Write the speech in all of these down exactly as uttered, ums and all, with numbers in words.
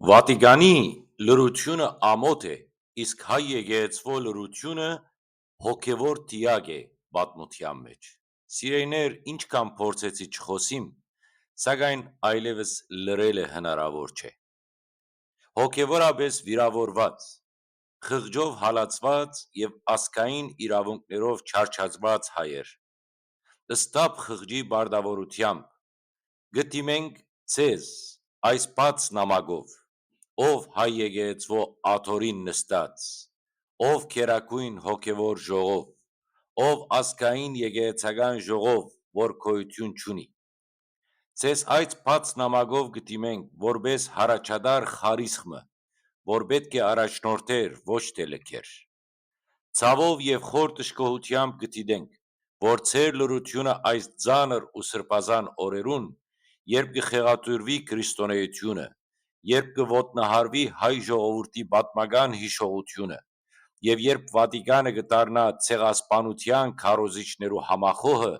Վատիկանի լրութիւնը ամօթ է, իսկ հայ եկեղեցւոյ լրութիւնը հոգեւոր տիակ է պատմութեան մէջ։ Սիրելիներ, ինչքան փորձեցի չխօսիմ, սակայն այլեւս լռելը հնարաւոր չէ։ Հոգեւորապէս վիրաւորուած, խղճով հալածուած եւ ազգային իրաւունքներով չարչարված հայեր, սթափ խղճի պարտաւորութեամբ կը դիմենք ձեզ այս բաց նամակով, ով հայ եկեղեցւոյ աթոռին նստած, ով գերագոյն հոգեւոր ժողով, ով ազգային եկեղեցական ժողով, որ գոյութիւն չունի։ Ձեզ այս բաց նամակով կը դիմենք որպէս յառաջատար խարիսխ մը, որ պէտք է առաջնորդէր, ոչ թէ լքէր։ Ցաւով եւ խոր դժգոհութեամբ կը դիտենք, որ ձեր լրութիւնը այս ծանր ու սրբազան օրերուն, երբ կը խեղաթիւրուի քրիստոնէութիւնը, երբ կը ոտնահարուի հայ ժողովուրդի պատմական յիշողութիւնը եւ երբ Վատիկանը կը դառնայ ցեղասպանութեան քարոզիչներու համախոհը,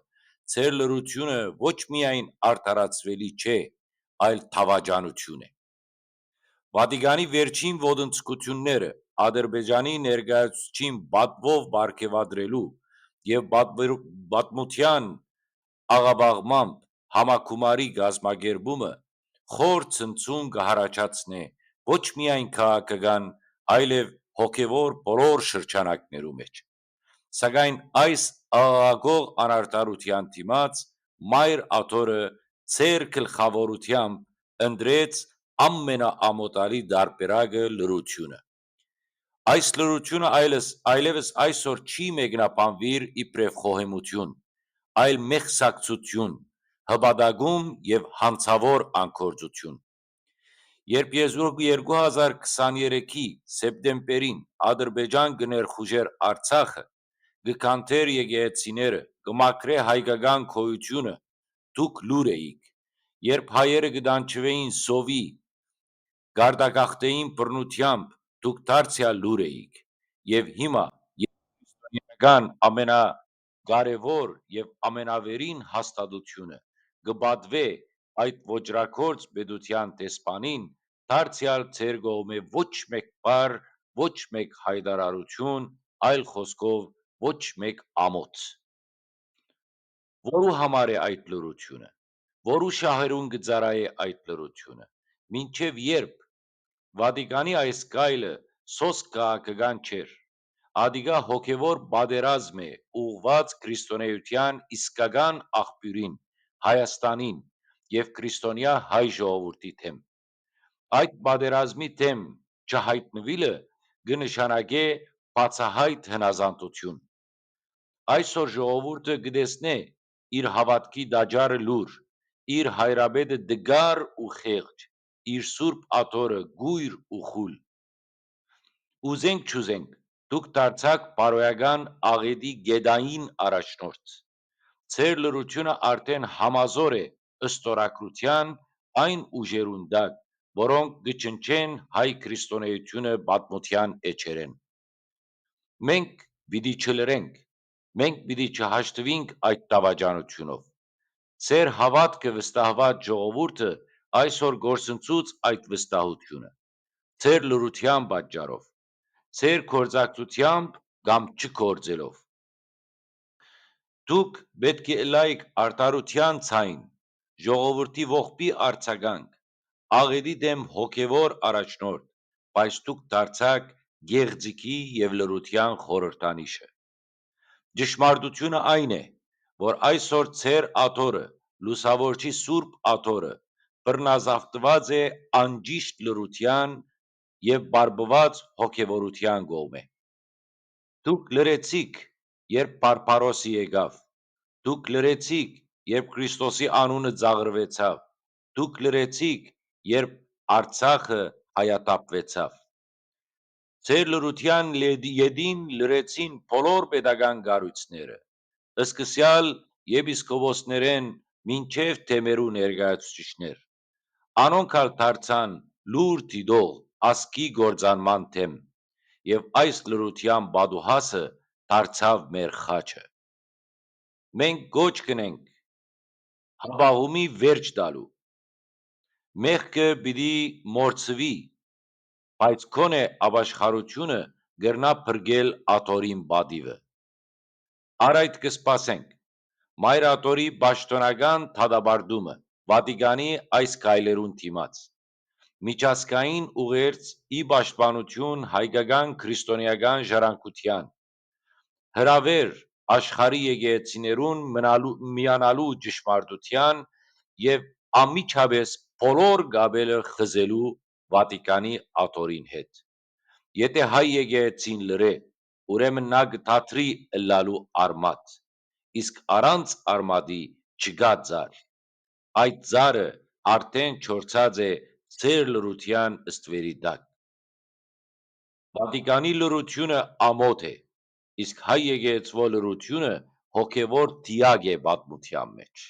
ձեր լրութիւնը ոչ միայն արդարացուելի չէ, այլ դաւաճանութիւն է։ Վատիկանի վերջին ոտնձգութիւնները, Ադրբեջանի ներկայացուցչին պատվով պարգեւատրելու եւ պատվերու-, պատմութեան աղաւաղմամբ համագումարի կազմակերպումը խոր ցնցում կը յառաջացնէ ոչ միայն քաղաքական, այլեւ հոգեւոր բոլոր շրջանակներու մէջ։ Սակայն այս աղաղակող անարդարութեան դիմաց Մայր Աթոռը ձեր գլխաւորութեամբ ընտրեց ամենաամօտալի տարբերակը՝ լռութիւնը։ Այս լռութիւնը այլս, այլեւս այսօր չի մեկնաբանուիր իբրեւ խոհեմութիւն, այլ մեղսակցութիւն, հպատակում եւ յանցաւոր անգործութիւն։ Երբ երկու հազար քսաներեքի սեպտեմբերին Ադրբեջան կը ներխուժէր Արցախը, կը քանդէր եկեղեցիները, կը մաքրէ հայկական գոյութիւնը, դուք լուր էիք։ Երբ հայերը կը տանջուէին սովի, կարտագաղթէին բռնութեամբ, դուք դարձեալ լուր էիք։ Եւ հիմա, քրիստոնէական ամենակարեւոր եւ ամենավերին հաստատութիւնը կը պատուէ այդ ոճրագործ պետութեան դեսպանին, դարձեալ ձեր կողմէ ոչ մէկ բառ, ոչ մէկ յայտարարութիւն, այլ խօսքով, ոչ մէկ ամօթ։ Որու համար է այդ լռութիւնը։ Որու շահերուն կը ծառայէ այդ լռութիւնը։ Մինչեւ երբ։ Վատիկանի այս քայլը սոսկ քաղաքական չէր։ Ատիկա հոգեւոր պատերազմ է ուղղուած քրիստոնէութեան իսկական աղբիւրին, Հայաստանին եւ քրիստոնեայ հայ ժողովուրդի դէմ։ Այդ պատերազմի դէմ չյայտնուիլը կը նշանակէ բացայայտ հնազանդութիւն։ Այսօր ժողովուրդը կը տեսնէ իր հաւատքի տաճարը լուր, իր հայրապետը տկար ու խեղճ, իր Սուրբ Աթոռը կոյր ու խուլ։ Ուզենք չուզենք, դուք դարձաք բարոյական աղէտի գետային առաջնորդ։ Ձեր լռութիւնը արդէն համազօր է ստորագրութեան այն ուժերուն տակ, որոնք կը ջնջեն հայ քրիստոնէութիւնը պատմութեան էջերէն։ Մենք պիտի չլռենք, մենք պիտի չհաշտուինք այդ դաւաճանութիւնով։ Ձեր հաւատքը վստահուած ժողովուրդը այսօր կորսնցուց այդ վստահութիւնը, ձեր լռութեան պատճառով, ձեր գործակցութեամբ կամ չգործելով։ Դուք պէտք է ըլլայք արդարութեան ձայն, ժողովուրդի ողբի արձագանք, աղէտի դէմ հոգեւոր առաջնորդ, բայց դուք դարձաք գեղձիքի եւ լռութեան խորհրդանիշը։ Ճշմարտութիւնը այն է, որ այսօր ձեր աթոռը, լուսաւորչի Սուրբ Աթոռը, բռնազավթուած է անճիշտ լռութեան եւ բարբուած հոգեւորութեան կողմէ։ Դուք լռեցիք, երբ Բարբարոսը եկաւ։ Դուք լռեցիք, երբ Քրիստոսի անունը ծաղրուեցաւ։ Դուք լռեցիք, երբ Արցախը հայաթափուեցաւ։ Ձեր լռութեան լեդի-, ետին լռեցին բոլոր պետական կառոյցները, սկսեալ եպիսկոպոսներէն մինչեւ թեմերու ներկայացուցիչներ։ Անոնք ալ դարձան լուր դիտող ազգի կործանման դէմ, եւ այս լռութեան պատուհասը դարձաւ մեր խաչը։ Մենք կոչ կ'ընենք հապաղումի վերջ տալու։ Մեղքը պիտի մոռցուի, բայց քոնէ ապաշխարութիւնը կրնայ փրկել աթոռին պատիւը։ Առ այդ կը սպասենք Մայր Աթոռի պաշտօնական դատապարտումը Վատիկանի այս քայլերուն դիմաց, միջազգային ուղերձ ի պաշտպանութիւն հայկական քրիստոնէական ժառանգութեան, հրաւեր աշխարհի եկեղեցիներուն մնալու, միանալու ճշմարտութեան եւ անմիջապէս բոլոր կապերը խզելու Վատիկանի աթոռին հետ։ Եթէ հայ եկեղեցին լռէ, ուրեմն նա կը դադրի ըլլալու արմատ, իսկ առանց արմատի չկայ ծառ։ Այդ ծառը արդէն չորցած է սեր լռութեան ստուերի տակ։ Վատիկանի լռութիւնը ամօթ է, իսկ հայ եկեղեցւոյ լռութիւնը հոգեւոր դիակ է պատմութեան մէջ։